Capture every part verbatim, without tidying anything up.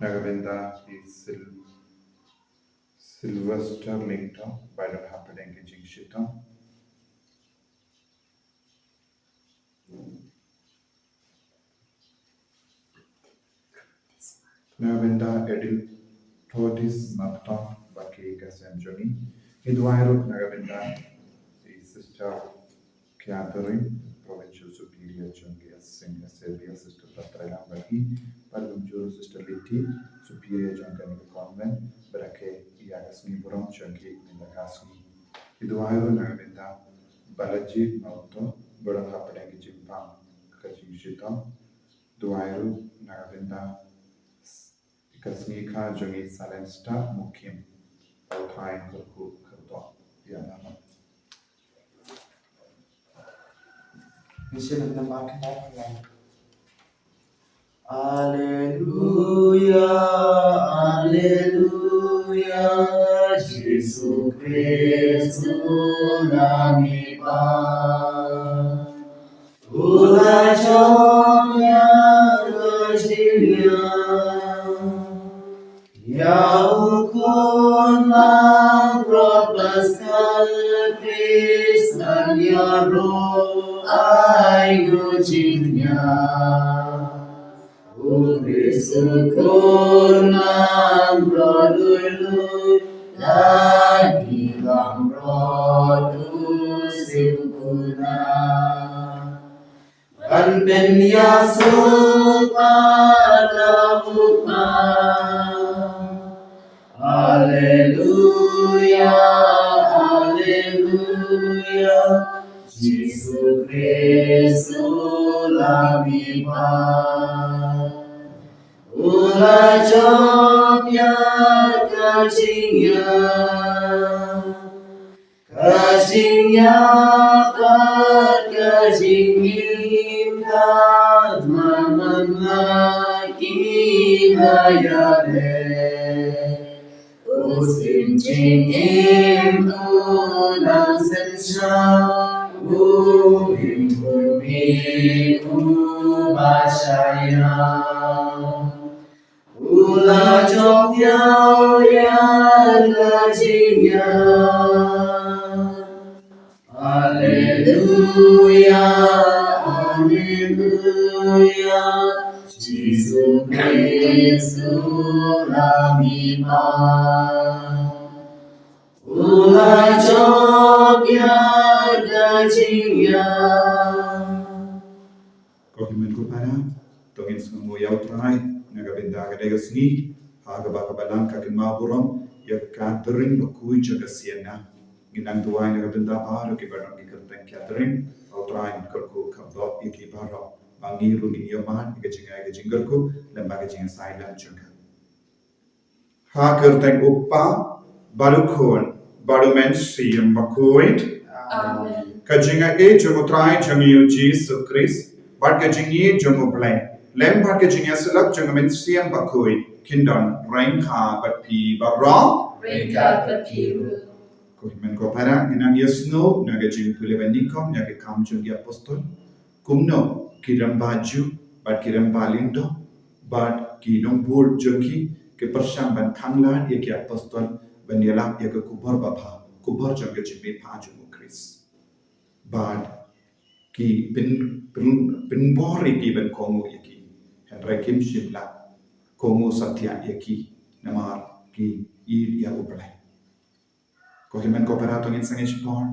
Na ka bynta i Sil-, Sylvester Lyngdoh, ba don hapdeng ka jingshitom. Na ka bynta Edil Todis Maptong, ba ki ka sem jong i. I duwai ruh na ka bynta i Sister Catherine, Provincial Superior jong ki Assyrian, Assyrian, Sister Patrailang bad ki, bad kumjuh Sister Liti, Superior jong kane ka convent, bad ka ïa ka sngi burom jong ki mynta ka sngi. I duwai ruh na ka bynta Balaji Mawto, ba don hapdeng ka jingpang ka jingshitom. Duwai ruh na ka bynta ka sngi kha jong i Silent Star Mukim. Ba U Trai un kyrkhu kyrdoh ïa ngi. Ngi shu leit namar ka. Alleluia, alleluia, Jisu Khrist u Lammipa. U la jop ïa ka jingïap ïa u khun langbrot Paskha, Khrist ngan ïaroh ai u jingïap. U Khrist u khun langbrot lui lui, la ki langbrot u sngewkuna. Ban pynïasoh pat da u Kpa. Alleluia, alleluia, Jisu Khrist u Lammipa. U la jop ïa ka jingïap, ka jingïap bad ka jingim, kaba ma nga ki la ïaleh. U sien jingim u nang synshar, u im u mih uba shaniah. U la jop ïa ka jingïap. Alleluia, alleluia, Jisu Khrist u Lammipa. U la jop ïa ka jingïap. Ko hynmen ko para, to ngin sngewnguh ïa U Trai na ka bynta kane ka sngi, ha kaba ka Balang ka kynmaw burom ïa ka Catherine bakhuid jong ka Sienna. Ngin nang duwai na ka bynta baroh kiba don ki kyrteng Catherine, ba U Trai un kyrkhu kyrdoh ïa ki baroh, ba ngi ruh ngin ïoh mad ïa ka jingai ka jingkyrkhu lem bad ka jingïasaid lang jong ka. Ha ka kyrteng U Kpa, bad U Khun, bad U Mynsiem Bakhuid. Amen. Ka jingïeit jong U Trai jong ngi U Jisu Khrist, bad ka jingïeit jong U Blei, lem bad ka jingïasyllok jong U Mynsiem Bakhuid, kin don ryngkat bad phi baroh. Ryngkat bad phi ruh. Ko hynmen ko para, ngin nang ïasnoh na ka jingpule ba nyngkong ïa ka Kam jong ki Apostol. Kumno ki rangbah Jiw bad ki rangbah Lyngdoh bad ki nongbud jong ki ki pyrshang ban khanglad ïa ki apostol ban ïalap ïa ka khubor babha, khubor jong ka jingmihpat jong U Khrist. Bad ki pyn, pyn, pynbor ïa ki ban kohnguh ïa ki. Hynrei kim shym la kohnguh satia ïa ki namar ki ïeit ïa U Blei. Ko hynmen ko para, to ngin sangeh shipor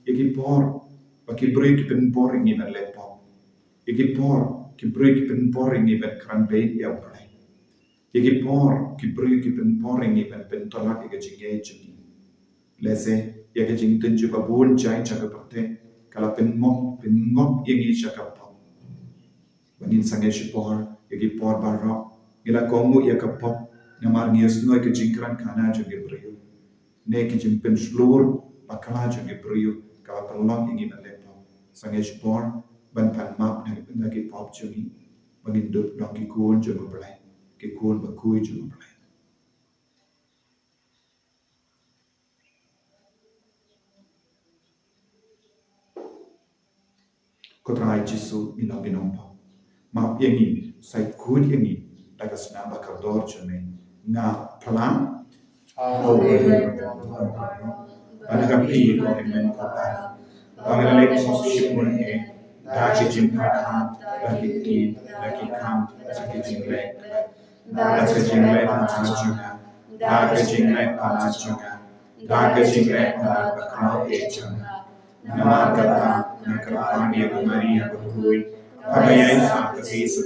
ïa ki por ba ki briew ki pynbor ïa ngi ban leh pop. Ïa ki por ki briew ki pynbor ïa ngi ban kren beiñ ïa U Blei. Ïa ki por ki briew ki pynbor ïa ngi ban pyntyllak ïa ka jingngeit jong ngi. Lehse ïa ka jingtynjuh ba bun jait sha ka pyrthei ka la pynngop, pynngop ïa ngi sha ka pop. Ba ngin sangeh shipor ïa ki por baroh, ngi la kohnguh ïa ka pop namar ngi ïasnoh ïa ka jingkren khana jong ki briew, ne ki jingpynshlur bakla jong ki briew ka la pynlong ïa ngi ban leh pop. Sangeh shipor ban pan map na ki pop jong ngi, ba ngin dup long ki khun jong U Blei, ki khun bakhuid jong U Blei. Ko Trai Jisu, ngi long ki nongpop. Map ïa ngi, sa khuid ïa ngi, da ka snam ba kordor jong me. Nga pyrshang, ha U Blei, ba na ka phi ko hynmen ko para, ba nga la leh pop shibun eh, da ki jingpyrkhat, da ki ktien, da ki kam, da ki jingleh, da ka jingleh palat jong nga, da ka jingleh palat jong nga, da ka jingleh palat bakhraw eh jong nga. Namar kata, nga kyrpad ïa ka Maria bakhuid, kaba ïaisah ka Jisu,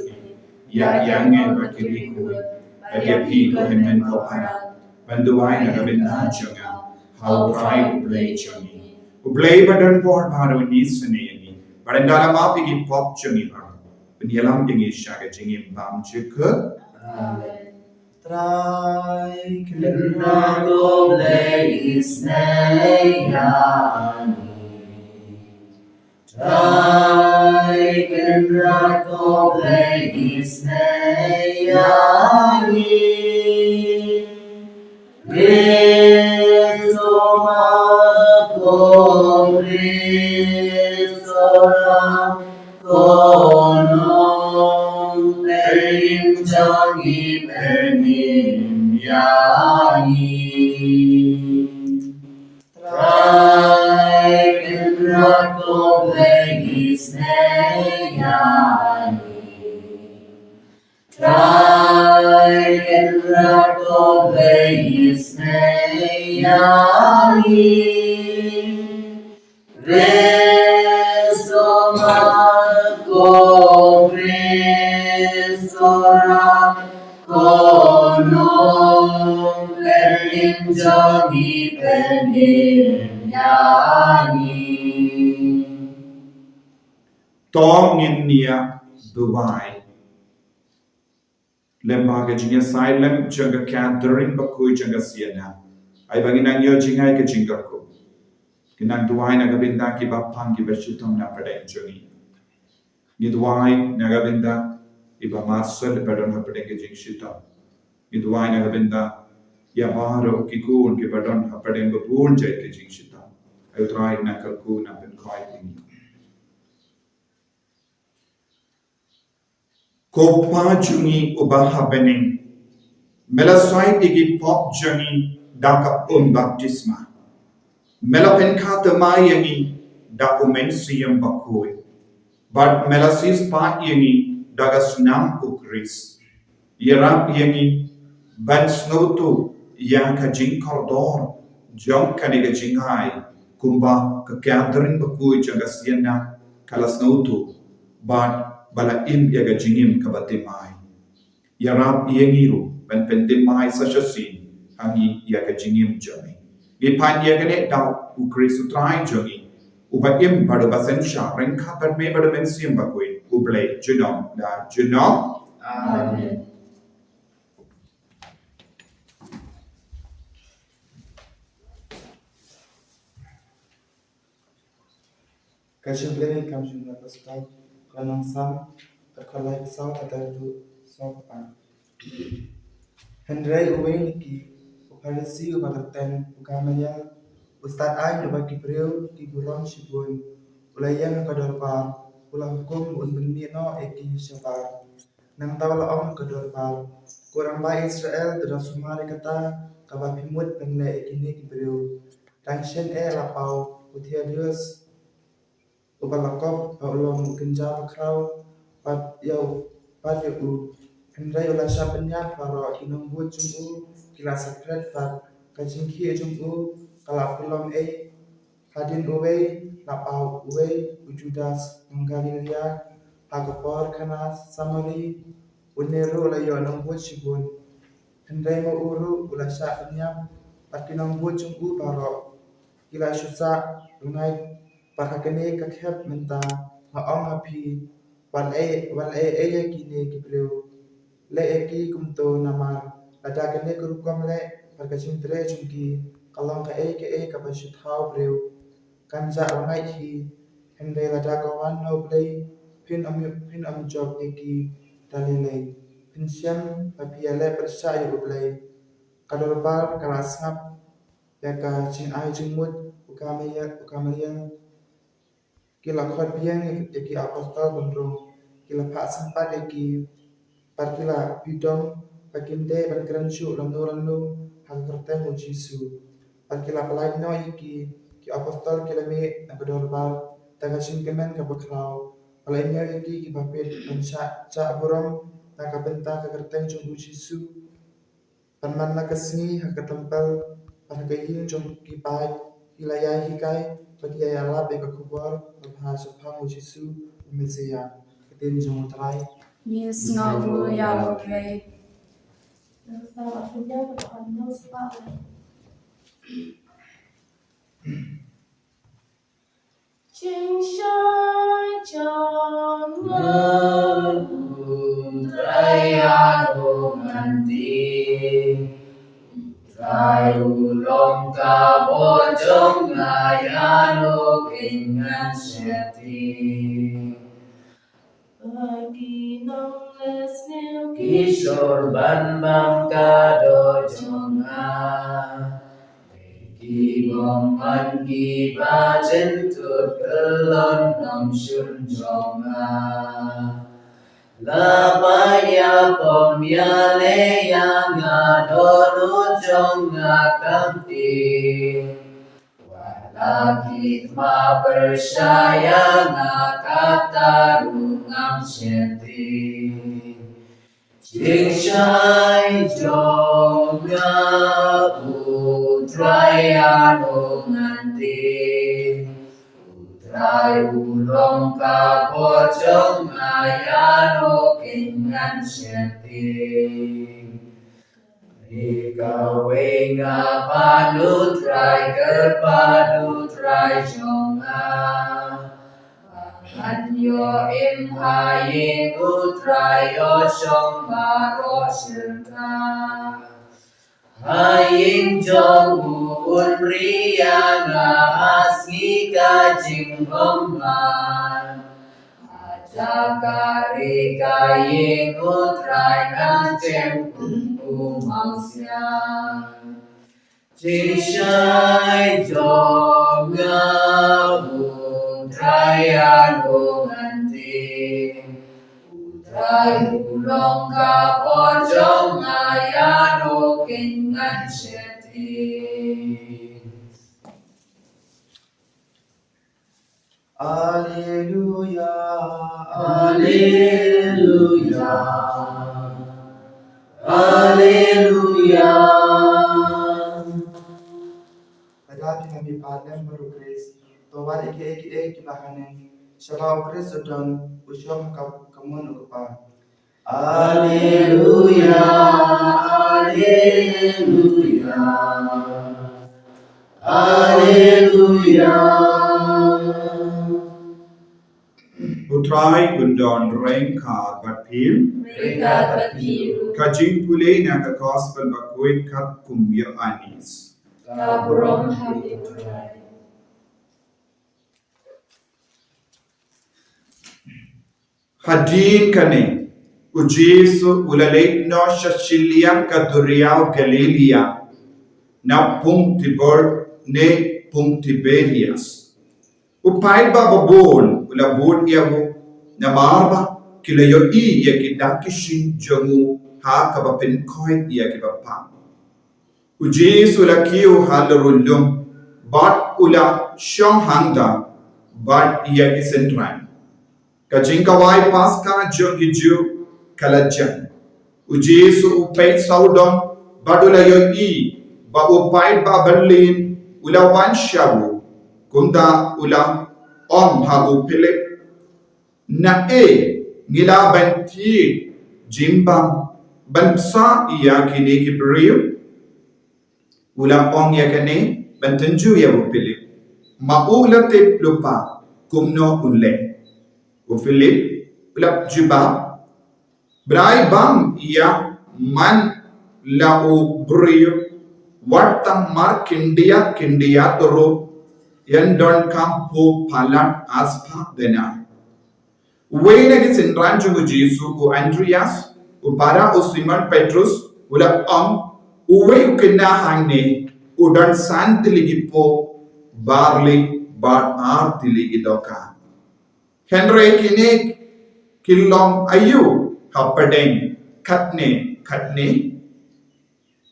ïa ki angel bad ki riewkhuid, bad ïa phi ko hynmen ko para, ban duwai na ka bynta jong nga ha U Trai U Blei jong ngi. U Blei ba don bor baroh un isynei ïa ngi, bad un da la map ïa ki pop jong ngi baroh, ban ïalam ïa ngi sha ka jingim bymjukut. Amen. Trai Kynrad ko Blei isynei ïa ngi. Trai Kynrad ko Blei isynei ïa ngi. Khrist u mat ko, Khrist u ram ko, nongpynim jong ngi, pynim ïa ngi. Trai Kynrad ko Blei isynei ïa ngi. Trai Kynrad ko Blei isynei ïa ngi. Khrist u mat ko, Khrist u ram ko, nongpynim jong ngi, pynim ïa ngi. To ngin ïa duwai. Lem bad ka jingïasaid lem jong ka gathering bakhuid jong ka Sienna, ai ba ngin nang ïoh jngai ka jingkyrkhu. Ngin nang duwai na ka bynta kiba pang kiba shitom na pdeng jong ngi. Ngi duwai na ka bynta iba mar shen iba don hapdeng ka jingshitom. Ngi duwai na ka bynta ïa baroh ki khun kiba don hapdeng ba bun jait ka jingshitom. Ai U Trai, nang kyrkhu, nang pynkoit ïa ngi. Ko Pa jong ngi uba ha bneng, me la said ïa ki pop jong ngi da ka um baptisma. Me la pynkhadduh ïa ngi da U Mynsiem Bakhuid, bad me la siewspah ïa ngi da ka snam U Khrist. Ïarap ïa ngi ban sngewthuh ïa ka jingkordor jong kane ka jingai, kumba ka gathering bakhuid jong ka Sienna ka la sngewthuh, bad ba la im ïa ka jingim kaba thymmai. Ïarap ïa ngi ruh ban pynthymmai sa shisien ha ngi ïa ka jingim jong ngi. Ngi pan ïa kane da U Khrist U Trai jong ngi, uba im bad uba synshar ryngkat bad me bad U Mynsiem Bakhuid, U Blei junom la junom. Amen. Ka jingkren kam jong u apostol, ka Nongsan, ka khalai saw ka dal du saw ka pan. Hynrei uwei na ki, u Pharisi uba kyrteng u Gamaliel, u stad aiñ uba ki briew ki burom shibun, u la ïeng ha ka dorbar, u la hukum ba un pynmih noh ïa ki shabar. Nangta u la ong ha ka dorbar, ko rangbah Israel, to da sumar ïa kata kaba phi mut ban leh ïa kine ki briew. Dang shen eh la paw u Theudas uba la kop ba u long u kynja bakhraw pat ïa u, pat ïa u. Hynrei u la shah pynïap baroh, ki nongbud jong u ki la sakret bad ka jingkhih jong u ka la pynlong ei. Hadien uwei la paw uwei u Judas nong Galilea ha ka por Kana Samari, une ruh u la ïoh nongbud shibun. Hynrei ma u ruh u la shah pynïap bad ki nongbud jong u baroh ki la shu sah lyngngai. Bad ha kane ka khep mynta nga ong ha phi, wat leh ei, wat leh ei ïa kine ki briew. Leh ïa ki kumto namar lada kane ka rukom leh bad ka jingtrei jong ki ka long kaei kaei kaba shu thaw briew, kan jah lyngngai hi. Hynrei lada ka wan na U Blei, phin ym, phin ym jop ïa ki da lei lei. Phin shem ba phi ïaleh pyrshah ïa U Blei. Ka dorbar ka la sngap ïa ka jingai jingmut u Gamaliel, u Gamaliel. Ki la khot biang ïa ki apostol ban rung, ki la phah sympat ïa ki. Bad ki la pidong ba kim dei ban kren shuh lano lano ha ka kyrteng u Jisu. Bad ki la pyllait noh ïa ki, ki apostol ki la mih na ka dorbar da ka jingkmen kaba khraw. Ba la ïoh ïa ki kiba peit ban shah, shah burom na ka bynta ka kyrteng jong u Jisu. Bad man la ka sngi ha ka templ bad ha ka ïing jong ki paid ki la ïai hikai bad ki ïai ïalap ïa ka khubor babha shaphang u Jisu u Messaïah. Ka ktien jong u Trai. Ngi sngewbha ïa u Trai. Jingshai jong nga u Trai ïa u ngan tieng. U Trai u long ka bor jong nga, ïa u keiñ ngan sheptieng. Ba ki nongleh sniew ki shor ban bam ka doh jong nga. Ki bym man kiba jynthut kyllon nongshun jong nga. La pynïapom ïaleh ïa nga, dohnud jong nga kam tieng. Wat la ki thma pyrshah ïa nga, kata ruh ngam sheptieng. Jingshai jong nga u Trai, ïa u ngan tieng. U Trai u long ka bor jong nga, ïa u keiñ ngan sheptieng. Kawei nga pan u Trai, kyrpad u Trai jong nga. Ngan ïoh im ha ïing u Trai, ïoh shong baroh shi rta. Ha ïing jong u un ri ïa nga ha sngi ka jingbymman. Ha jaka ri ka ïing u Trai ngan shem kum u mawsiang. Jingshai jong nga u Trai, ïa u ngan tieng. U Trai u long ka bor jong nga, ïa u keiñ ngan sheptieng. Alleluia, alleluia, alleluia. Lada phi la mih pat lem bad u Khrist, to wad ïa kiei kiei kiba haneng, shaba u Khrist u don, u shong ha ka kamon u Kpa. Alleluia, alleluia, alleluia. U Trai un don ryngkat bad phi. Ryngkat bad phi. Ka jingpule na ka Gospel bakhuid katkum u Ïoannis. Ka burom ha phi, U Trai. Hadien kane, u Jisu u la leit noh sha shiliang ka duriaw Galilaïa, na pung Tibor ne pung Tiberias. U paidbah babun u la bud ïa u, namar ba ki la ïohi ïa ki dak ki shin jong u ha kaba pynkhoit ïa kiba pang. U Jisu u la kiew ha la ru lum, bad u la shong hangta bad ïa ki synran. Ka jingkawai Paska jong ki Jiw ka la jan. U Jisu u peit sawdong bad u la ïohi ba u paidbah bymman u la wan sha u. Kumta u la ong ha u Philip, naei ngi lah ban thied jingbam ban bsa ïa kine ki briew? U la ong ïa kane ban tynjuh ïa u Philip, ma u la tip lypa kumno un leh. U Philip u la jubab, brai bam ïa man la u briew, wat tang mar khyndiat khyndiat ruh yn donkam phew palat asphah denar. Uwei na ki synran jong u Jisu, u Andrias, u para u Simon Petrus, u la ong, uwei u khynnah hangne u don san tylli ki poh barli bad ar tylli ki dohkha. Hynrei kine ki long aïu hapdeng katne katne,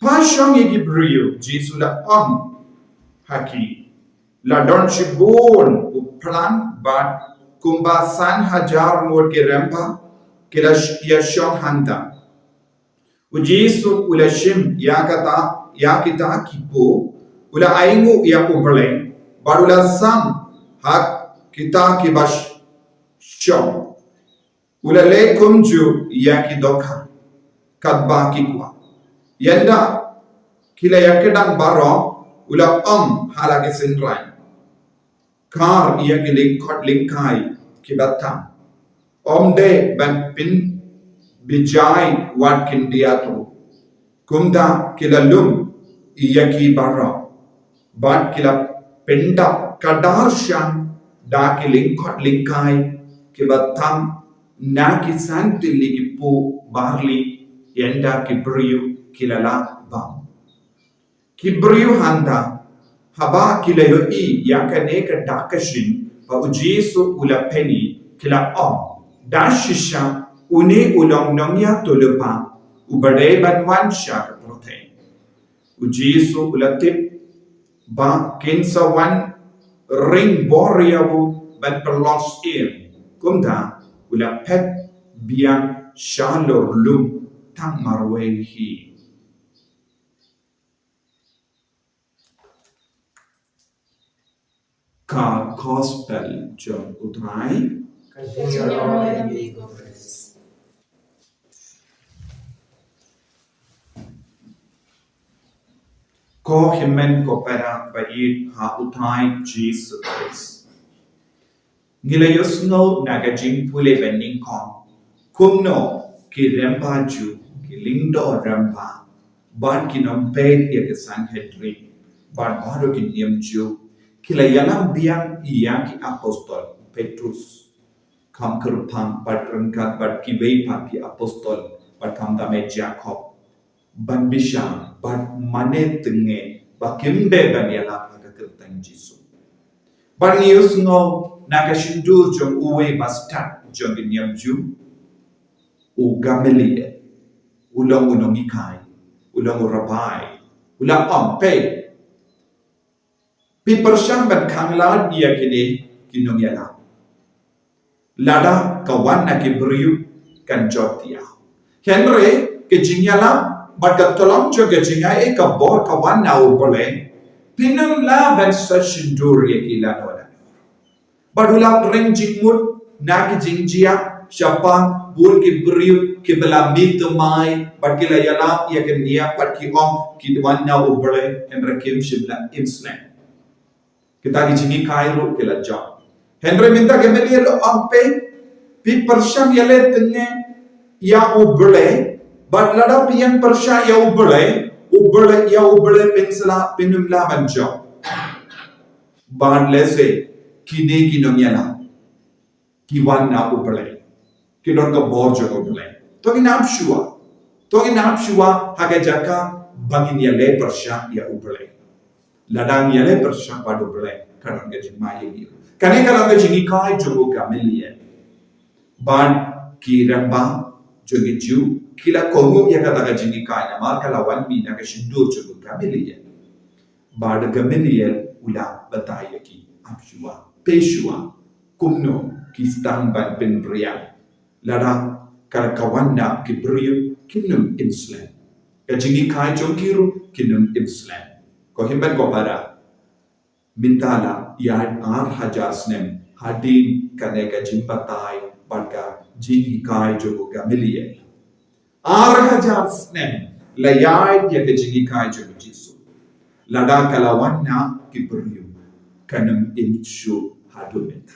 pha shong ïa ki briew. Jisu la ong ha ki, la don shibun u plan bad kumba san hajar ngut ki rymba ki la sh- ïa shong hangta. U Jisu u la shim ïa kata, ïa kita ki pud, u la ainguh ïa U Blei bad u la sam ha kita kiba sh- shong. U la leh kumjuh ïa ki dohkha katba ki kwah. Ynda ki la ïakynduh baroh, u la ong ha la ki synran, khar ïa ki lyngkot lyngkai kiba tam. Ym dei ban pynbishar wat khyndiat ruh. Kumta ki la lum ïa ki baroh bad ki la pyndap ka darshan da ki lyngkot lyngkai kiba tam na ki san tylli ki pud barli, ynda ki briew ki la lah bam. Ki briew hangta, haba ki la ïohi ïa kane ka dak ka shin ba U Jisu u la pynïaid, ki la ong, da shisha une u long nongïathuhlypa uba dei ban wan sha ka pyrthei. U Jisu u la tip ba kin sa wan ring bor ïa u ban pynlong syiem. Kumta u la phet biang shalor lum tang marwei hi. Ka Gospel jong U Trai. Ka jingïaroh ïa me ko Khrist. Ko hynmen ko para ba ïeit ha U Trai Jisu Khrist. Ngi la ïohsngew na ka jingpule ba nyngkong kumno ki rymba Jiw, ki lyngdoh rymba bad ki nongpeit ïa ka Sanhedrin bad baroh ki niam Jiw ki la ïalam biang ïa ki apostol Petrus, kham kyrpang bad ryngkat bad kiwei pat ki apostol bad khamtam eh Jakob, ban bishar bad mane tynge ba kim dei ban ïalap ha ka kyrteng Jisu. Bad ngi ïohsngew na ka shyntur jong uwei ba stad jong ki niam Jiw, u Gamaliel, u long u nonghikai, u long u rabbi, u la ong, phi, phi pyrshang ban khanglad ïa kine ki nongïalap. Lada ka wan na ki briew kan jop ïa u. Hynrei ka jingïalap bad ka tyllong jong ka jingaiei ka bor ka wan na U Blei, phin ym lah ban sa shyntur ïa ki lano lano. Bad u la ring jingmut na ki jingjia shaphang bun ki briew kiba la mih thymmai bad ki la ïalap ïa ka niam bad ki ong ki wan na U Blei, hynrei kim shym la im slem. Kita ki jinghikai ruh ki la jop. Hynrei mynta Gamaliel u ong, phi, phi pyrshang ïaleh tynge ïa U Blei, bad lada phi ïeng pyrshah ïa U Blei, U Blei, ïa U Blei phin sa lah, phin ym lah ban jop. Bad lehse kine ki nongïalap ki wan na U Blei, ki don ka bor jong U Blei. To ngin ap shuwa. To ngin ap shuwa ha ka jaka ba ngin ïaleh pyrshah ïa U Blei. Lada ngin ïaleh pyrshah bad U Blei, ka don ka jingma ïa ngi. Kane ka long ka jinghikai jong u Gamaliel. Bad ki rymba jong ki Jiw ki la kohnguh ïa kata ka jinghikai namar ka la wan mih na ka shyntur jong u Gamaliel. Bad Gamaliel u la batai ïa ki, ap shuwa, peit shuwa kumno ki sdang ban pynbria. Lada ka, ka wan na ki briew kin ym im slem. Ka jinghikai jong ki ruh kin ym im slem. Ko hynmen ko para, mynta la ïaid ar hajar snem hadien kane ka jingbatai bad ka jinghikai jong u Gamaliel. Ar hajar snem la ïaid ïa ka jinghikai jong u Jisu. Lada ka la wan na ki briew, kan ym im shuh haduh mynta.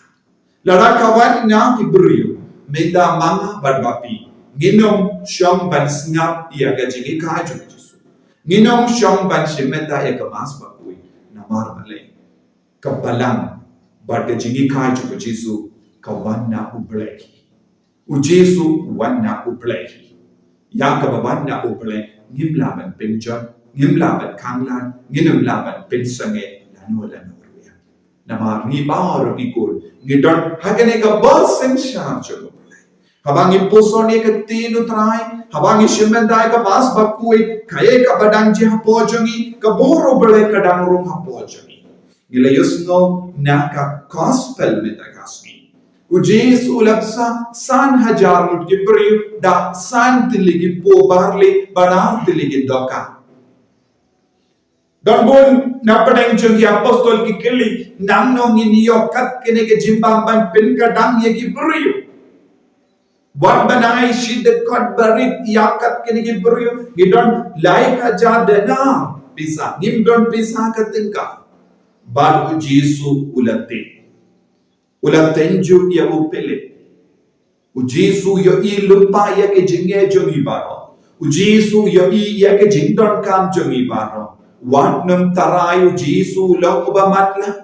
Lada ka wan na ki briew mynta, ma nga bad ma phi ngin ym shong ban sngap ïa ka jinghikai jong u Jisu. Ngin ym shong ban shim mynta ïa ka Mass bakhuid namar balei? Ka balang bad ka jinghikai jong u Jisu ka wan na U Blei. U Jisu u wan na U Blei. Ïa kaba wan na U Blei ngim lah ban pynjot, ngim lah ban khanglad, ngin ym lah ban pynsangeh lano lano ruh ïa. Namar ngi baroh ki khun ngi don ha kane ka bor synshar jong U Blei. Haba ngi puson ïa ka ktien u Trai, haba ngi shim bynta ïa ka Mass bakhuid, kaei kaba dang jia hapoh jong ngi? Ka bor u Blei ka dang rung hapoh jong ngi. Ngi la ïohsngew na ka gospel mynta ka sngi. U Jisu u la bsa san hajar ngut ki briew da san tylli ki poh barli bad ar tylli ki dohkha. Don bun na pdeng jong ki apostol ki kylli, nangno ngin ïoh kat kine ki jingbam ban pynkhlaiñ ïa ki briew. Wat ban ai shi dkhot barit ïa kat kine ki briew, ngi don lai hajar denar pisa, ngim don pisa ka tyngka. Bad u Jisu u la tip. U la tynjuh ïa u Philip. U Jisu u ïohi lypa ïa ki jingeh jong ngi baroh. U Jisu u ïohi ïa ki jingdonkam jong ngi baroh. Wat nym tharai u Jisu u long uba matlah.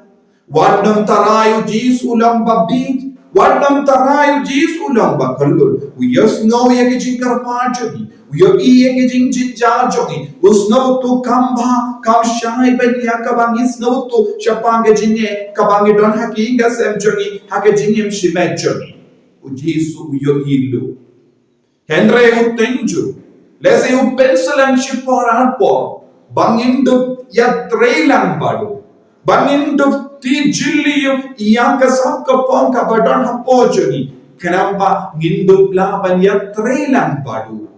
Wat nym tharai u Jisu u long uba bieit. Wat nym tharai u Jisu u long uba kyllut. U ïohsngew ïa ki jingkyrpad jong ngi. U ïohi ïa ki jingjynjar jong ngi. U sngewthuh kam bha, kam shai ban ïa kaba ngi sngewthuh shaphang ka jingeh kaba ngi don ha ki ïing ki sem jong ngi, ha ka jingim shimet jong ngi. U Jisu u ïohi lut. Hynrei u tynjuh. Lehse u pynslem shipor arpor. Ba ngin dup ïatrei lang bad u. Ba ngin dup tip jylliew ïa ka sap ka phong kaba don hapoh jong ngi. Khnang ba ngin dup lah ban ïatrei lang bad u.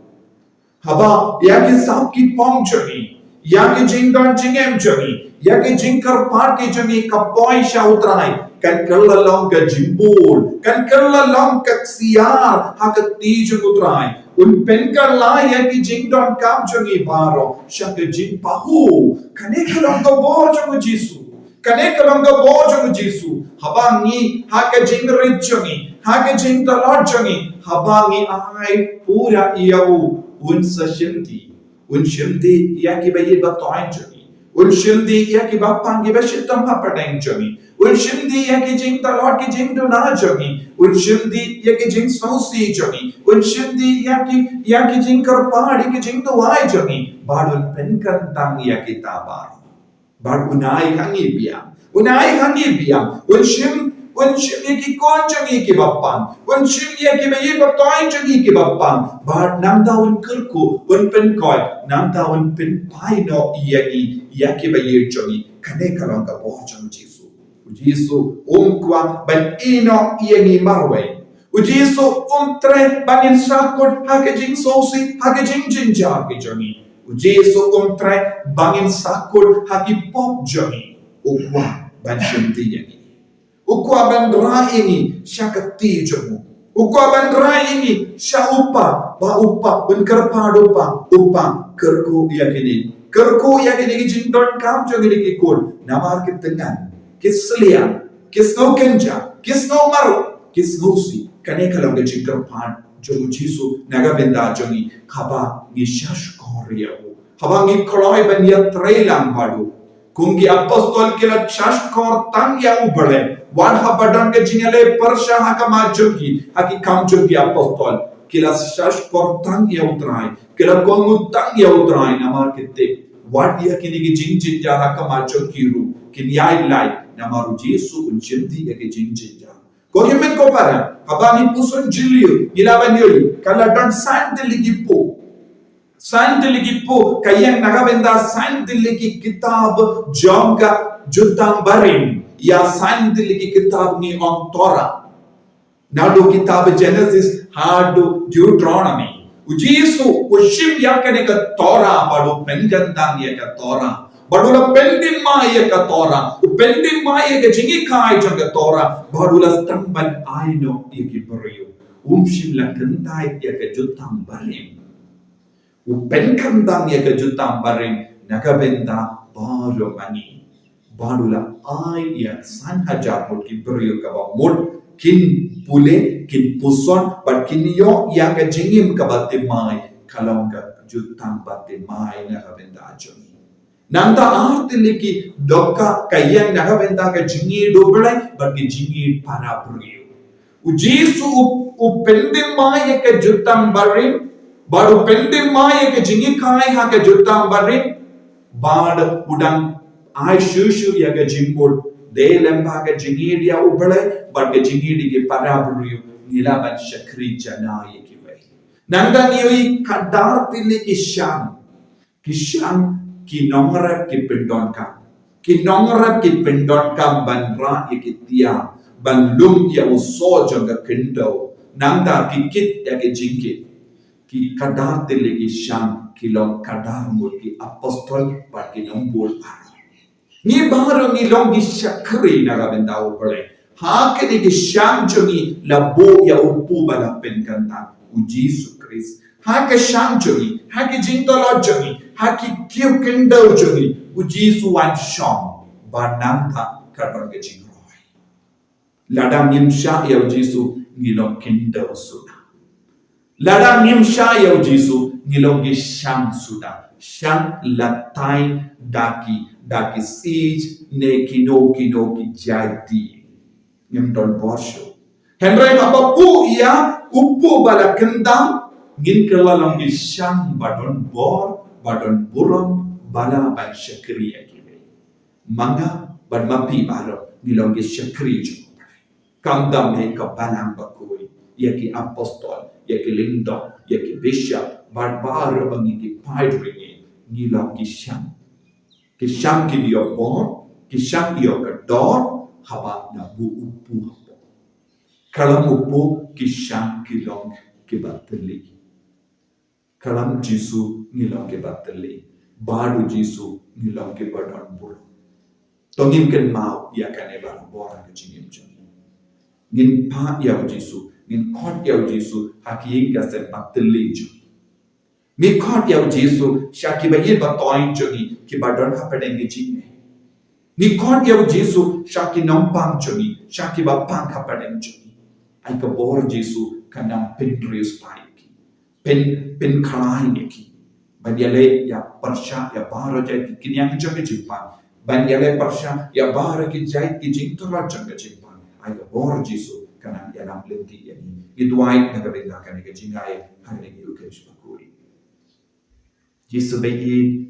Haba ïa ki sap ki phong jong ngi, ïa ki jingdon jingem jong ngi, ïa ki jingkyrpad ki jong ngi ka poi sha u Trai, kan kylla long ka jingbun, kan kylla long ka ksiar ha ka kti jong u Trai. Un pynkhlaiñ ïa ki jingdonkam jong ngi baroh sha ka jingpahuh. Kane ka long ka bor jong u Jisu. Kane ka long ka bor jong u Jisu. Haba ngi ha ka jingrit jong ngi, ha ka jingtlot jong ngi, haba ngi ai pura ïa u, un sa shimti. Un shimti ïa kiba ïeit ba toiñ jong ngi. Un shimti ïa kiba pang kiba shitom hapdeng jong ngi. Un shimti ïa ki jingtlot ki jingduna jong ngi. Un shimti ïa ki jingsngewsih jong ngi. Un shimti ïa ki, ïa ki jingkyrpad ïa ki jingduwai jong ngi. Bad un pynkyntang ïa kita baroh. Bad un ai ha ngi biang. Un ai ha ngi biang. Un shim, un shim ïa ki khun jong ngi kiba pang. Un shim ïa kiba ïeit ba toiñ jong ngi kiba pang. Bad nangta un kyrkhu, un pynkoit, nangta un pynphai noh ïa ngi, ïa kiba ïeit jong ngi. Kane ka long ka bor jong u Jisu. U Jisu um kwah ban ïehnoh ïa ngi marwei. U Jisu um treh ba ngin sahkut ha ka jingsngewsih, ha ka jingjynjar ka jong ngi. U Jisu um treh ba ngin sahkut ha ki pop jong ngi. U kwah ban shimti ïa ngi. U kwah ban rah ïa ngi sha ka kti jong u. U kwah ban rah ïa ngi sha u Kpa, ba u Kpa, ban kyrpad u Kpa, u Kpa, kyrkhu ïa kine. Kyrkhu ïa kine ki jingdonkam jong kine ki khun. Namar ki tyngan, ki sliang, ki sngew kynja, ki sngew marwei, ki sngewsih. Kane ka long ka jingkyrpad jong u Jisu na ka bynta jong ngi, haba ngi shahshkor ïa u. Haba ngi kloi ban ïatrei lang bad u. Kum ki apostol ki la shahshkor tang ïa u Blei. Wat haba don ka jingïaleh pyrshah ha khmat jong ki, ha ki kam jong ki apostol. Ki la shahshkor tang ïa u Trai. Ki la kohnguh tang ïa u Trai namar ki tip. Wat ïa kine ki jingjynjar ha khmat jong ki ruh kin ïai lait namar u Jisu un shimti ïa ki jingjynjar. Ko hynmen ko para, haba ngi puson jylliew, ngi lah ban ïohi, ka la don san tylli ki poh. San tylli ki poh, ka ïeng na ka bynta san tylli ki kitab jong ka Jutang Barim, ïa san tylli ki kitab ngi ong Torah. Naduh kitab Genesis haduh Deuteronomy. U Jisu u shim ïa kane ka Torah bad u pynkyntang ïa ka Torah. Bad u la pynthymmai ïa ka Torah. U pynthymmai ïa ka jinghikai jong ka Torah. Bad u la sdang ban ai noh ïa ki briew. Um shym la kyntait ïa ka Jutang Barim. U pynkyntang ïa ka Jutang Barim na ka bynta baroh ma ngi. Bad u la ai ïa san hajar ngut ki briew kaba mut kin pule, kin puson, bad kin ïoh ïa ka jingim kaba thymmai, ka long ka Jutang bathymmai na ka bynta jong ngi. Nangta ar tylli ki dohkha ka ïeng na ka bynta ka jingïeit u Blei bad ka jingïeit para briew. U Jisu u, u pynthymmai ïa ka Jutang Barim, bad u pynthymmai ïa ka jinghikai ha ka Jutang Barim, bad u dang ai shuh shuh ïa ka jingmut, dei lyngba ka jingïeit ïa u Blei, bad ka jingïeit ïa ki para briew, ngi lah ban shakri jana ïa kiwei. Nangta ngi ïohi kadar tylli ki shang, ki shang ki nongrep ki pyndonkam. Ki nongrep ki pyndonkam ban rah ïa ki tiar, ban lum ïa u soh jong ka khyndew. Nangta ki kit ïa ki jingkit. Ki kadar tylli ki shang ki long kadar mut ki apostol bad ki nongbud baroh. Ngi baroh ngi long ki shakri na ka bynta U Blei. Ha kine ki shang jong ngi la buh ïa u kpu ba la pynkyntang, U Jisu Khrist. Ha ki shang jong ngi, ha ki jingtylli jong ngi, ha ki kiew khyndew jong ngi, U Jisu u wan shong ba nangta ka don ka jingroi. Lada ngim shah ïa U Jisu, ngi long khyndew suda. Lada ngim shah ïa U Jisu, ngi long ki shang suda. Shang la tang da ki, da ki siej ne kino kino ki jait die. Ngim don bor shuh. Hynrei haba buh ïa u kpu ba la kyntang, ngin kylla long ki shang ba don bor, ba don burom, ba lah ban shakri ïa kiwei. Ma nga bad ma phi baroh ngi long ki shakri jong U Blei. Khamtam ïa ka balang bakhuid, ïa ki apostol, ïa ki lyngdoh, ïa ki bishop, bad baroh ba ngi ki paidri ngi, ngi long ki shang. Ki shang kin ïoh bor, ki shang ïoh ka dor, haba la buh u kpu hapoh. Ka long u kpu ki shang ki long kiba tylli. Ka long Jisu ngi long kiba tylli. Bad U Jisu ngi long kiba don burom. To ngin kynmaw ïa kane barabor ha ka jingim jong ngi. Ngin phah ïa U Jisu, ngin khot ïa U Jisu ha ki ïing ki sem ba tylli jong ngi. Ngin khot ïa U Jisu sha kiba ïeit ba toiñ jong ngi, kiba don hapdeng ka jingeh. Ngin khot ïa U Jisu sha ki nongpang jong ngi, sha kiba pang hapdeng jong ngi. Ai ka bor Jisu kan nang pynriewspah ïa ki. Pyn, pynkhlaiñ ïa ki. Ban ïaleh ïa pyrshah ïa baroh jait ki khñiang jong ka jingpang. Ban ïaleh pyrshah ïa baroh ki jait ki jingtyrwa jong ka jingpang. Ai ka bor Jisu kan nang ïalam lynti ïa ngi. Ngi duwai na ka bynta kane ka jingai ha kane ka ïing bakhuid. Jisu ba ïeit,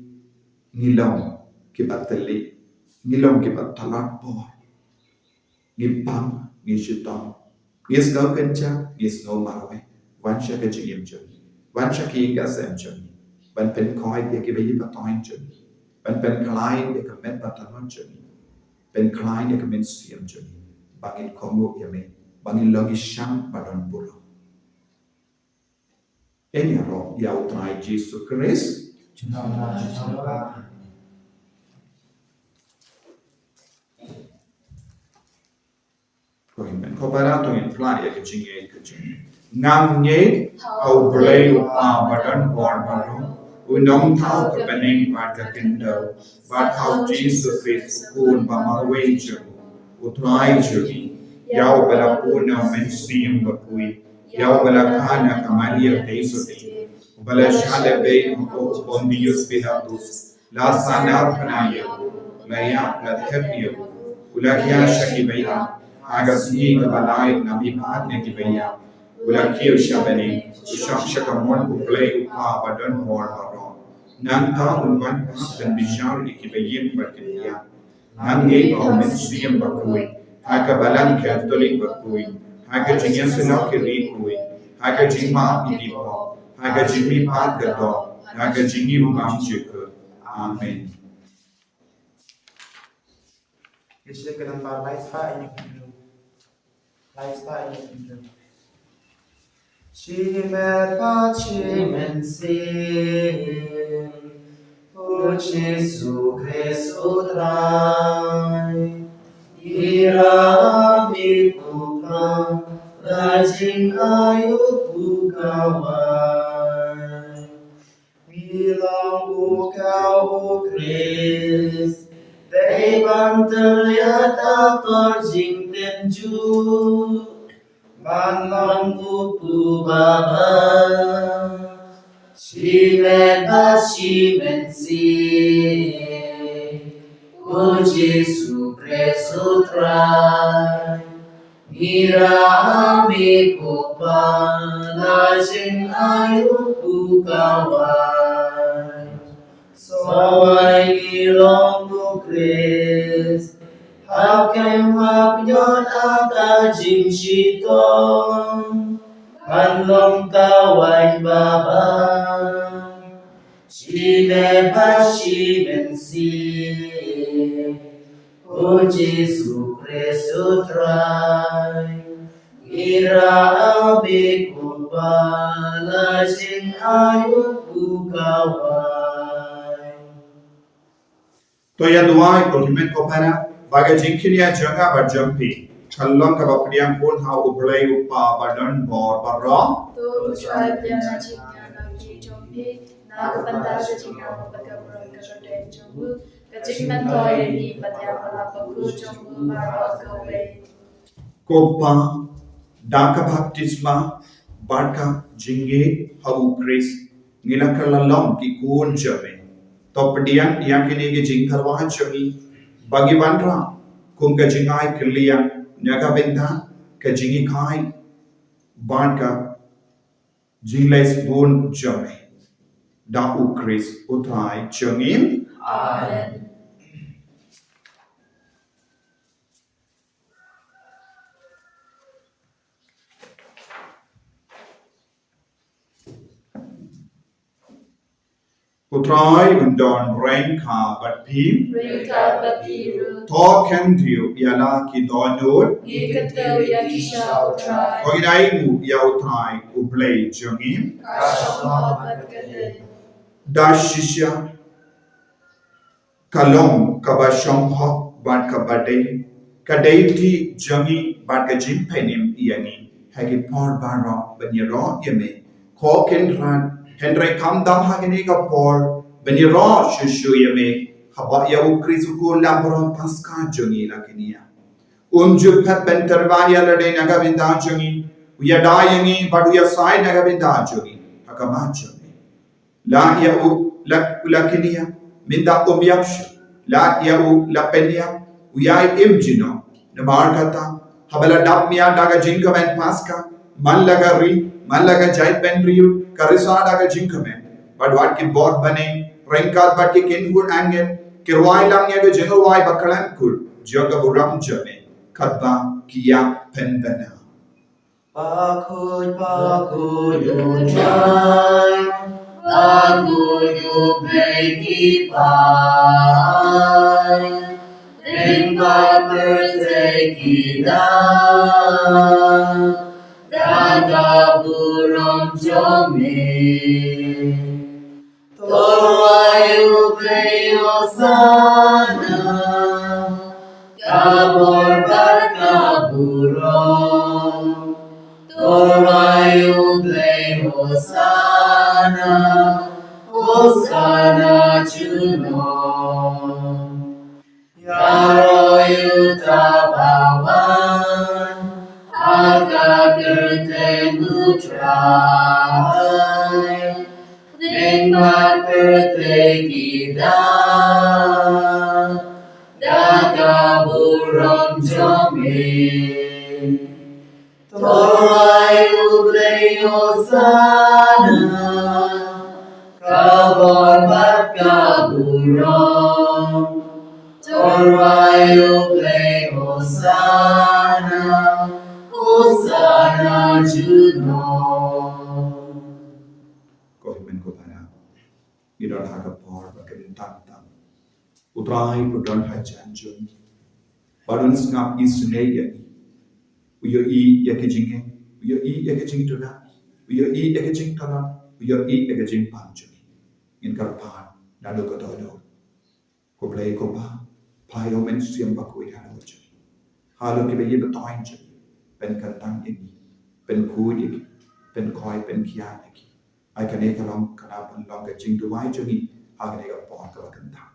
ngi long kiba tylli, ngi long kiba tlot bor. Ngi pang, ngi shitom, ngi sngew kynja, ngi sngew marwei. Wan sha ka jingim jong ngi, wan sha ka ïing ka sem jong ngi, ban pynkhoit ïa kiba ïeit ba toiñ jong ngi, ban pynkhlaiñ ïa ka met ba tlot jong ngi, pynkhlaiñ ïa ka mynsiem jong ngi, ba ngin kohnguh ïa me, ba ngin long ki shang ba don burom. Ïaroh ïa U Trai Jisu Khrist. Ko hynmen ko para, to ngin phla ïa ka jingngeit ka jong ngi. Nga ngeit ha U Blei U Kpa ba don bor baroh, u nongthaw ka bneng bad ka khyndew, bad ha U Jisu Khrist u Khun ba marwei jong u, U Trai jong ngi, ïa uba la pun na u Mynsiem Bakhuid, ïa uba la kha na ka Maria Theisotti, uba la shah lehbeiñ hapoh u Pontius Pilatus, la sahnarphna ïa u, la ïap, la thep ïa u, u la khia sha kiba ïap, ha ka sngi kaba lai u la mihpat na kiba ïap, u la kiew sha bneng, u shong sha kamon U Blei U Kpa ba don bor baroh. Nangta un wan pat ban bishar ïa kiba im bad kiba ïap. Nga ngeit ha U Mynsiem Bakhuid, ha ka Balang Katholik bakhuid, ha ka jingïasyllok ki riewkhuid, ha ka jingmap ïa ki pop, ha ka jingmihpat ka doh, ha ka jingim bymjukut. Amen. Ki shu kynmaw ba lai spah ïa ki. Lai spah ïa ki. Shimet bad shi mynsiem, U Jisu Khrist U Trai. Ngi ïarap ïa u Kpa, la jingai u kpu kawei. Ngi long u khaw u Khrist, dei ban tylli da ka jingtynjuh, ban long u kpu ba bha. Shimet bad shi mynsiem, U Jisu Khrist U Trai. Ngi ïarap ïa u Kpa, la jingai u kpu kawei. Sawei ngi long u Khrist, Ha khmat jong ka jingshitom, kan long ka waiñ babha. Shi me ba shi mynsiem, O Jisu Khrist U Trai. Ngi rah bik, Kpa, la jingai u kawai. To ïa duwai, ko hynmen ko para, ba ka jingkynnoh jong nga bad jong phi kan long kaba pdiang bun ha U Blei U Kpa badonbor baroh. To U Trai pdiang na jingkynnoh jong phi na ka bynta ka jingngeit bad ka burom ka jong U, ka jingmyntoi ïa ngi bad ïa ka lap bakhuid jong U baroh kawei. Ko Kpa, da ka baptisma bad ka jingïeit ha U Khrist, ngi la kylla long ki khun jong me. To pdiang ïa kine ki jingtyrwa jong ngi ba ngin wanrah kum ka jingai kylliang na ka bynta ka jinghikai bad ka jingleh bun jong me. Da U Khrist U Trai jong ngi. Amen. U Trai un don ryngkat bad phi. Ryngkat bad phi ruh. To kyntiew ïa la ki dohnud. Ngi kyntiew ïa ki sha U Trai. To ngin ai nguh ïa U Trai U Blei jong ngi. Ka shong bad ka dei. Da shisha ka long kaba shong hok bad kaba dei, ka dei ti jong ngi bad ka jingpynim ïa ngi ha ki por baroh ban ïaroh ïa me. Ko Kynrad, hynrei khamtam ha kane ka por ban ïaroh shuh shuh ïa me, haba ïa U Khrist U Khun Langbrot Paskha jong ngi la kynnoh. Um ju phet ban tyrwa ïa lade na ka bynta jong ngi, u ïada ïa ngi bad u ïasaid na ka bynta jong ngi ha khmat jong me. La ïa u, la, u la kynnoh, mynta um ïap shuh. La ïa u la pynïap, u ïai im junom. Namar kata, haba la dap miet da ka jingkmen Paskha, man la ka ri, man la ka jaitbynriew, ka risa da ka jingkmen. Bad wat ki bor bneng, ryngkat bad ki kynhun angel, ki rwai lang ïa ka jingrwai bakhlem kur jong ka burom jong me, katba ki ïa pynbna. Bakhuid, bakhuid U Trai, bakhuid U Blei ki paid, lyngba pyrthei ki dap da ka burom jong me. To rwai U Blei Hosana, ka bor bad ka burom. To rwai U Blei Hosana, Hosana junom. Ïaroh ïa uta uba wan ha ka kyrteng U Trai. Lyngba pyrthei ki dap da ka burom jong me. To rwai U Blei Hosana, ka bor bad ka burom. To rwai U Blei Hosana, Hosana junom. Ko hynmen ko para, ngi don ha ka por ba kynthang tam. U Trai u don hajan jong ngi. Bad un sngap isynei ïa ngi. U ïohi ïa ki jingeh, u ïohi ïa ki jingduna, u ïohi ïa ki jingtlot, u ïohi ïa ki jingpang jong ngi. Ngin kyrpad naduh ka dohnud. Ko Blei ko Pa, phah ïa U Mynsiem Bakhuid halor jong ngi. Halor kiba ïeit ba thoiñ jong ngi. Pynkynthang ïa ngi. Pynkhuid ïa ngi. Pynkhoi, pynkhia ïa ngi. Ai kane ka long, kane ban long ka jingduwai jong ngi ha kane ka por kaba kynthang.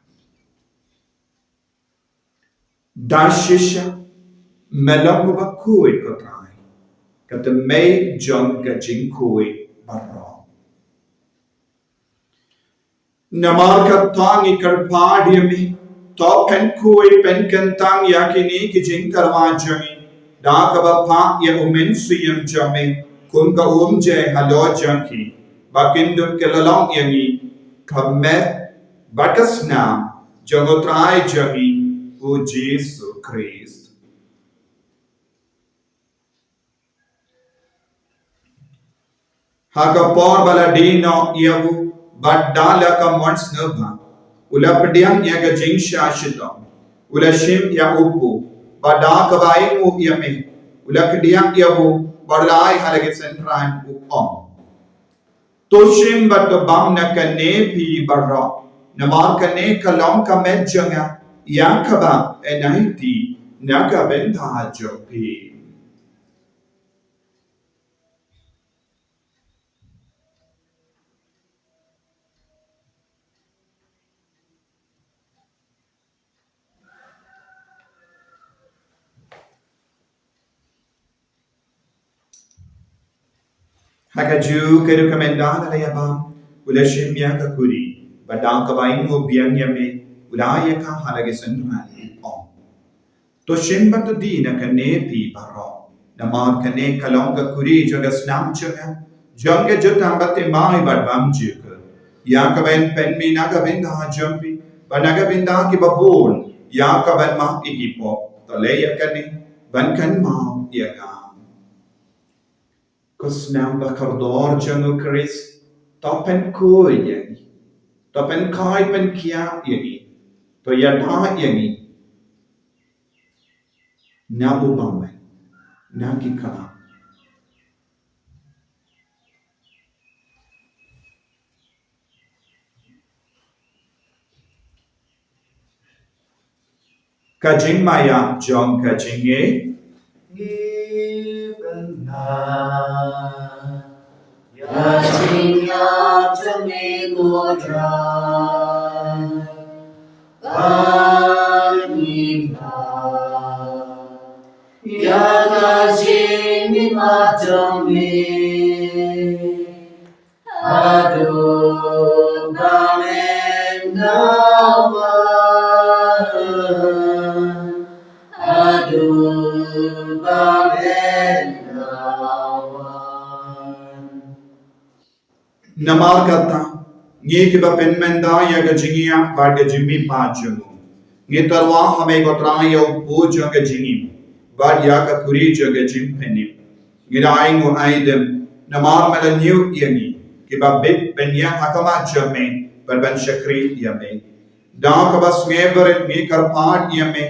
Da shisha me long uba khuid ko Trai, ka tymmen jong ka jingkhuid baroh. Namar kata ngi kyrpad ïa me, to pynkhuid pynkynthang ïa kine ki jingkyrpad jong ngi da kaba phah ïa U Mynsiem jong me kum ka umjai halor jong ki, ba kin dup ki la long ïa ngi ka met bad ka snam jong U Trai jong ngi, U Jisu Khrist. Ha ka por ba la die noh ïa u, bad da la ka mon sngewbha, u la pdiang ïa ka jingshah shitom, u la shim ïa u pu, bad da kaba ainguh ïa me, u la kdiah ïa u, bad u la ai ha la ki synran, u ong: To shim bad to bam na kane phi baroh, namar kane ka long ka met jong nga, ïa kaba yn aiti na ka bynta jong phi. Ha kajuh ka rukom ynda la ïa bam, u la shim ïa ka kuri, bad da kaba ainguh biang ïa me, u la ai ïa ka ha la ki synran, u ong: To shim bad to die na kane phi baroh, namar kane ka long ka kuri jong ka snam jong nga, jong ka jutang bad thymmai bad bymjukut, ïa kaba yn pynmih na ka bynta jong phi bad na ka bynta kiba bun, ïa kaban map ïa ki pop. To leh ïa kane ban kynmaw ïa nga. Ko snam ba kordor jong u Khrist, to pynkhuid ïa ngi, to pynkhuid pynkhiah ïa ngi, to ïada ïa ngi na u bymman na ki khlap. Ka jingmaïa jong ka jingngeit. Ngi pynbna ïa ka jingïap jong me ko Trai, ba ngin ïa ka jingmihmat jong me haduh ba men da wan, haduh ba men da wan. Namar kata, ngi kiba pynmynta ïa ka jingïap bad ka jingmihpat jong u, ngi tyrwa ha me ko Trai ïa u pu jong ka jingim bad ïa ka kuri jong ka jingpynim. Ngi da ainguh aidem namar me la ñiew ïa ngi kiba bit ban ïeng ha khmat jong me bad ban shakri ïa me. Da kaba sngewbha ngi kyrpad ïa me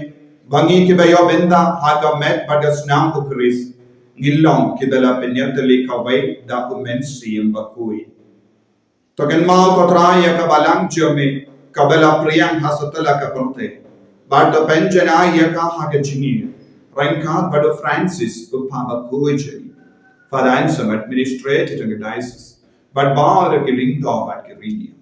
ba ngi kiba ïoh bynta ha ka met bad ka snam u Khrist, ngin long kiba la pynïatylli kawei da u Mynsiem Bakhuid. To kynmaw ko Trai ïa ka balang jong me kaba la pdiang ha satlak ka pyrthei, bad to pynjanai ïa ka ha ka jingïeit ryngkat bad u Francis u phah bakhuid jong ngi, Father Anselm, administrator jong ka diocese, bad baroh ki lyngdoh bad ki riewniam.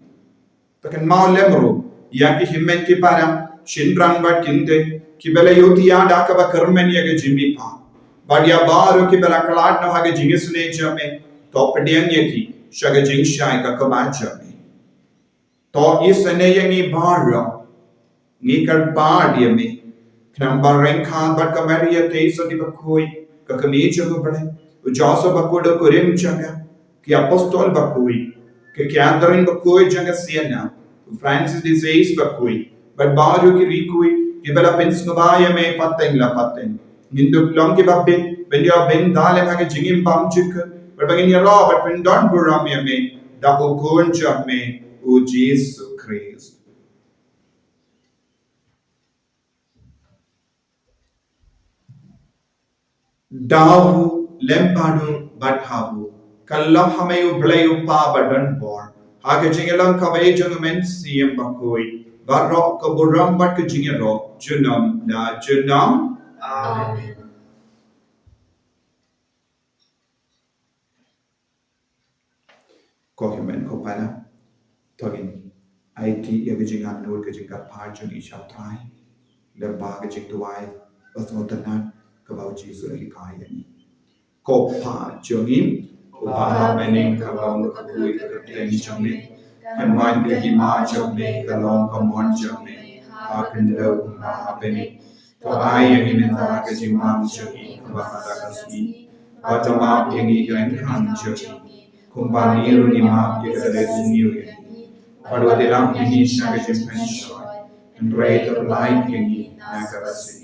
To kynmaw lem ruh ïa ki hynmen ki para, shynrang bad ki kynthei kiba la ïohi ïa da kaba kyrmen ïa ka jingmihpat, bad ïa baroh kiba la khlad noh ha ka jingisynei jong me. To pdiang ïa ki sha ka jingshai ka khmat jong me. To isynei ïa ngi baroh. Ngi kyrpad ïa me khnang ba ryngkat bad ka Maria Theisotti bakhuid, ka kmie jong u Blei, u Joseph bakhuid u kurim jong ka, ki apostol bakhuid, ka Catherine bakhuid jong ka Siena, u Francis de Sales bakhuid, bad baroh ki riewkhuid kiba la pynsngewbha ïa me pateng la pateng, ngin dup long kiba bit ban ïoh bynta lem ha ka jingim bymjukut, bad ba ngin ïaroh bad pyndonburom ïa me da u Khun jong me u Jisu Khrist. Da u lem bad u bad ha u, ka long ha me U Blei U Kpa badonbor, ha ka jingïalang kawei jong U Mynsiem Bakhuid, baroh ka burom bad ka jingïaroh junom la junom. Amen. Ko hynmen ko para, to ngin aiti ïa ka jingangnud ka jingkyrpad jong ngi sha U Trai lyngba ka jingduwai basngewtynnat kaba U Jisu u la hikai ïa ngi. Ko Kpa jong ngi uba ha bneng, ka long ka kyrteng jong me, kan wan ka hima jong me, kan long ka mon jong me ha khyndew kumba ha bneng. To ai ïa ngi mynta ka jingmam jong ngi kaba ha ka sngi, bad to map ïa ngi ki jingkyrmen jong ngi, kumba ngi ruh ngi map ïa kita kiba ïasngewthuh ïa ngi. Bad wat ïalam ïa ngi sha ka jingpynshoi, Hynrei to pynlait ïa ngi na ka rasi.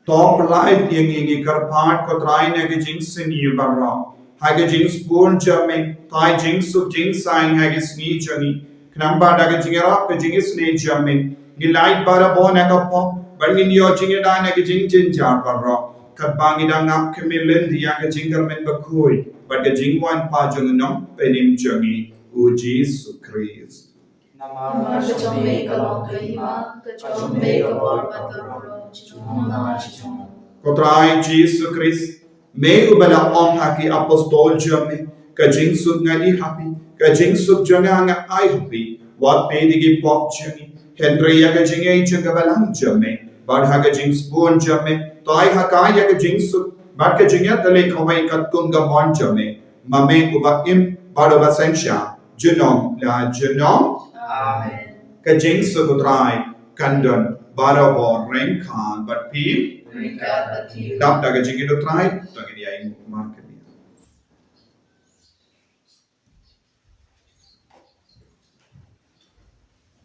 To pynlait ïa ngi, ngi kyrpad ko Trai, na ka jingsniew baroh. Ha ka jingsbun jong me, to ai jingsuk jingsaiñ ha ka sngi jong ngi. Khnang ba da ka jingïarap ka jingisynei jong me, ngin lait barabor na ka pop, bad ngin ïoh jingïada na ka jingjynjar baroh. Katba ngi dang ap khmih lynti ïa ka jingkyrmen bakhuid bad ka jingwan pat jong u Nongpynim jong ngi, u Jisu Khrist. Namar ka jong me ka long ka hima, ka jong me ka bor bad ka burom, junom la junom. Ko Trai Jisu Khrist, me uba la ong ha ki apostol jong me, ka jingsuk nga ai ha phi, ka jingsuk jong nga nga ai ha phi. Wat peit ïa ki pop jong ngi, hynrei ïa ka jingaiei jong ka balang jong me. Bad ha ka jingsbun jong me, to ai ha ka ïa ka jingsuk bad ka jingïatylli kawei katkum ka mon jong me, ma me uba im bad uba synshar junom la junom. Amen. Ka jingsuk u Trai kan don barabor ryngkat bad phi. Ryngkat bad phi. Dap da ka jingïeit u Trai, to ngin ïa ïeng markylliang.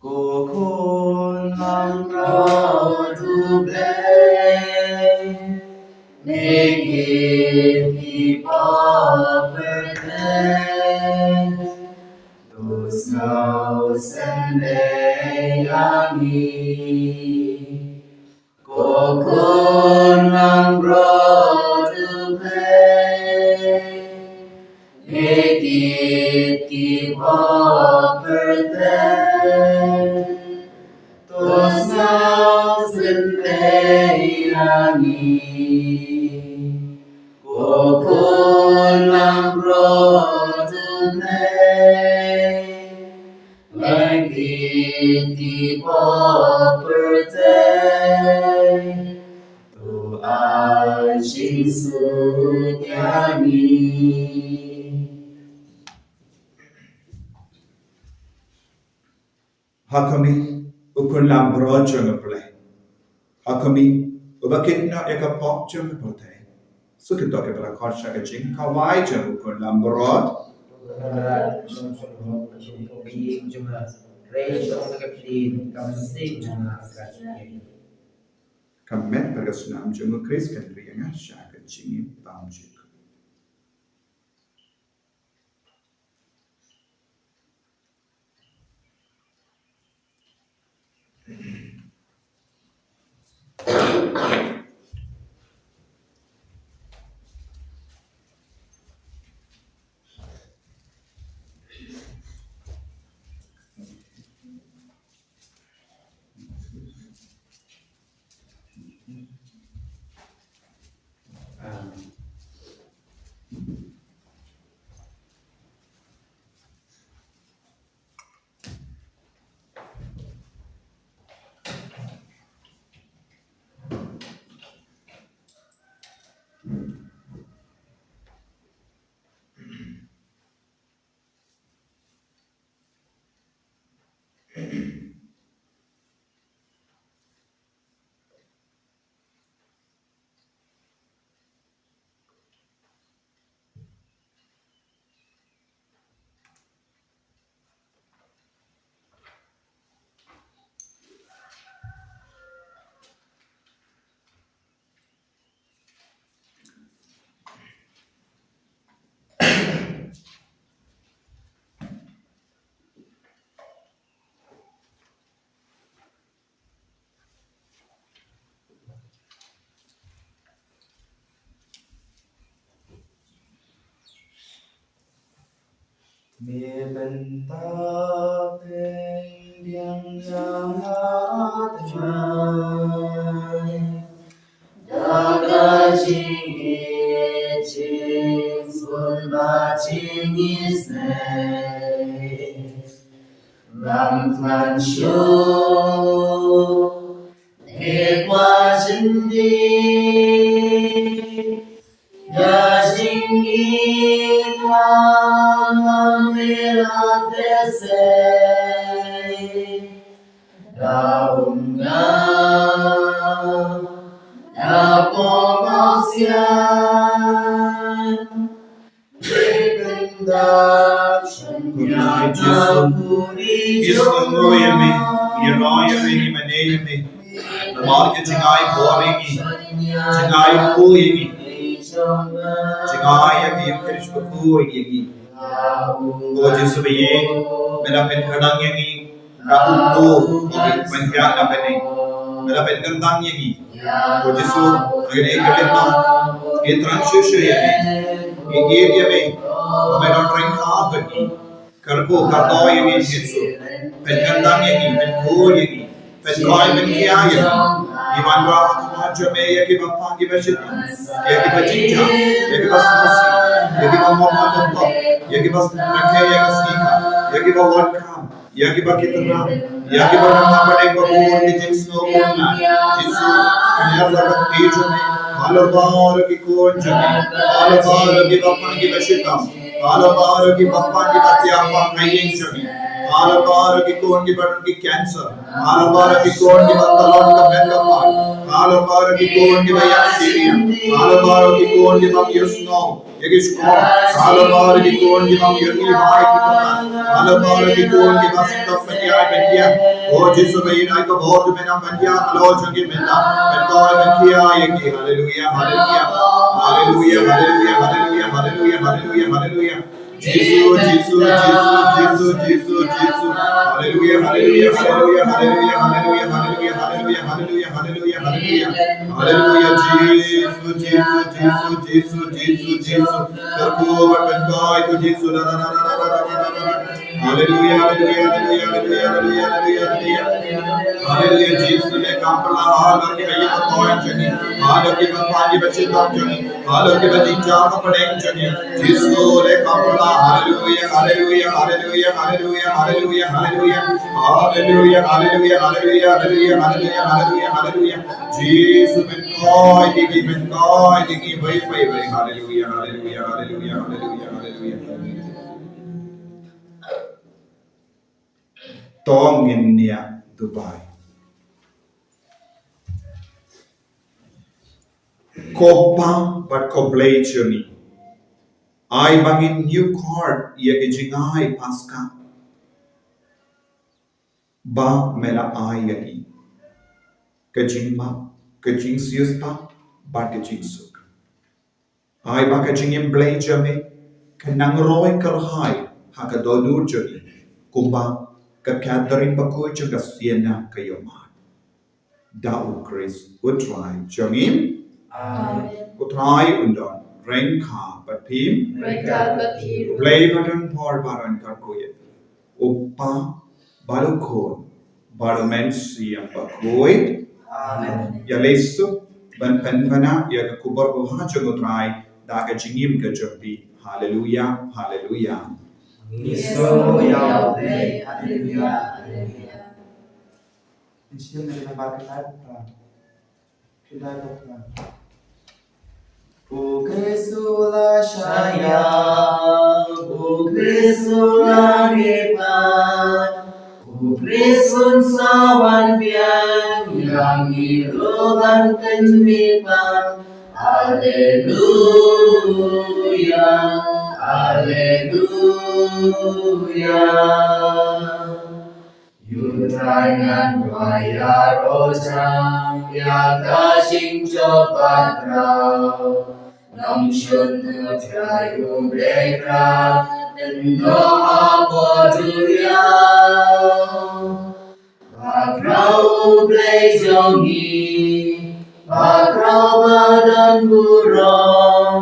Ko Khun langbrot U Blei, me kit ki pop pyrthei, to sngewsynei ïa ngi. Ko Khun langbrot U Blei, me kit ki pop pyrthei, to sngewsynei ïa ngi. Ko Khun langbrot U Blei, me kit ki pop pyrthei, to ai jingsuk ïa ngi. Ha khmih, U Khun langbrot jong U Blei. Ha khmih, uba kit noh ïa ka pop jong ka pyrthei. Shu kito kiba la khot sha ka jingkhawai jong U Khun langbrot. Ka met bad ka snam jong U Khrist kan ri ïa nga sha ka jingim bymjukut. Me bynta pynbiang ïa nga, Trai, da ka jingïeit, jingsngewbha, jingisynei. Ngam khlaiñ shuh, me kwah jingdih, ïa jingïeit me la teh sei. Da um nga, da pom ong sian. Khublei Jisu. Jisu, ïa me, ïa me. Namar ki jingai bor ïa ngi, jingai u ïa ngi, jingai ïa ki ïa ki riewkhuid ïa ngi. Ko Jisu baieit, me la pynkynang ïa ngi, ka u ko, ko pynkynang na pynïaid, me la pynkynang ïa ngi. Ko Jisu, ngi dei ka lem ma, ngi thrang shuh shuh ïa me, ngi ïeit ïa me, ba me don ryngkat bad ngi. Kyrkhu kyrdoh ïa ngi Jisu. Pynkynang ïa ngi, pynkhuid ïa ngi. Pynkhuid pynkhia ïa ngi. Ngi wanrah ha khmat jong me ïa kiba pang kiba shitom. Ïa kiba jingjia, ïa kiba sngewsih, ïa kiba map ha ka pop, ïa kiba rakhe ïa ka sngi ka, ïa kiba wad kam, ïa kiba ki tnat, ïa kiba nang hapdeng ba bun ki jingsngew kumne. Jisu, kynnoh la ka kti jong me. Halor baroh ki khun jong me. Halor baroh kiba pang kiba shitom. Halor baroh kiba pang kiba thiah pang ha ïing jong me. Halor baroh ki khun kiba don ki cancer. Halor baroh ki khun kiba talon ka met ka phad. Halor baroh ki khun kiba ïaid shiliang. Halor baroh ki khun kiba ïohsngew ïa ki shkor. Halor baroh ki khun kiba ïohi bai ki khun. Halor baroh ki khun kiba sngewthuh ban ïaid ban ïeng. O Jisu, ba ïa ka bor jong me nang ban ïaid halor jong ki, me nang ban khuid ban khia ïa ki. Haleluia, haleluia. Haleluia, haleluia, haleluia, haleluia, haleluia, haleluia. Jisu, Jisu, Jisu, Jisu, Jisu, Jisu. Haleluia, haleluia, haleluia, haleluia, haleluia, haleluia, haleluia, haleluia, haleluia. Haleluia, Jisu, Jisu, Jisu, Jisu, Jisu, Jisu. Kyrkhu bad pynkhuid ko Jisu. La, la, la. Haleluia, haleluia, haleluia, haleluia, haleluia, haleluia. Haleluia, Jisu, leh kam pla halor kiba ïeit jong ngi. Halor kiba pang kiba shitom jong ngi. Halor kiba jingjia ka pdeng jong ngi. Jisu, leh kam pla. Haleluia, haleluia, haleluia, haleluia, haleluia, haleluia. Haleluia, haleluia, haleluia, haleluia, haleluia, haleluia, haleluia. Jisu, pynkhuid ïa ngi, pynkhuid ïa ngi, wei, wei, wei. Haleluia, haleluia, haleluia, haleluia, haleluia. To ngin ïa duwai. Ko Pa bad ko Blei jong ngi, ai ba ngin ñiewkor ïa ki jingai Paska ba me la ai ïa ngi, ka jingmap, ka jingsiewspah bad ka jingsuk. Ai ba ka jingim Blei jong me kan nang roi kyrhai ha ka dohnud jong ngi, kumba ka Catherine bakhuid jong ka Siena ka ïohmad. Da U Khrist U Trai jong ngi. Amen. U Trai un don ryngkat bad phi. Ryngkat bad phi. U Blei ba don bor baroh un kyrkhu ïa phi. U Pa bad U Khun bad U Mynsiem Bakhuid. Amen. Ïa leit suk ban pynbna ïa ka khubor babha jong U Trai da ka jingim ka jong phi. Haleluia, haleluia. Ngi sngew ïa U Blei. Haleluia, haleluia. Ngi shim na ka nambar khyndai. Khyndai. U Khrist u la shah ïa, U Khrist u la riewpaid, U Khrist un sa wan biang ïa ngi ruh ban pynmih pat. Haleluia, haleluia. Ïa U Trai ngan duwai ïaroh jam ïa ka jingjop ba khraw. Nongshun U Trai U Blei Kpa, pynnoh ha bor duriaw. Ba khraw U Blei jong ngi, ba khraw ba don burom.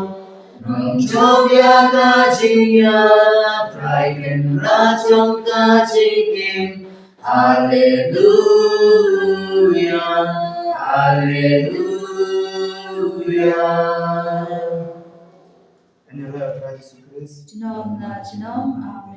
Nongjop ïa ka jingïap, Trai Kynrad jong ka jingim. Haleluia, haleluia. Ïa U Trai Jisu Khrist. Junom na junom. Amen.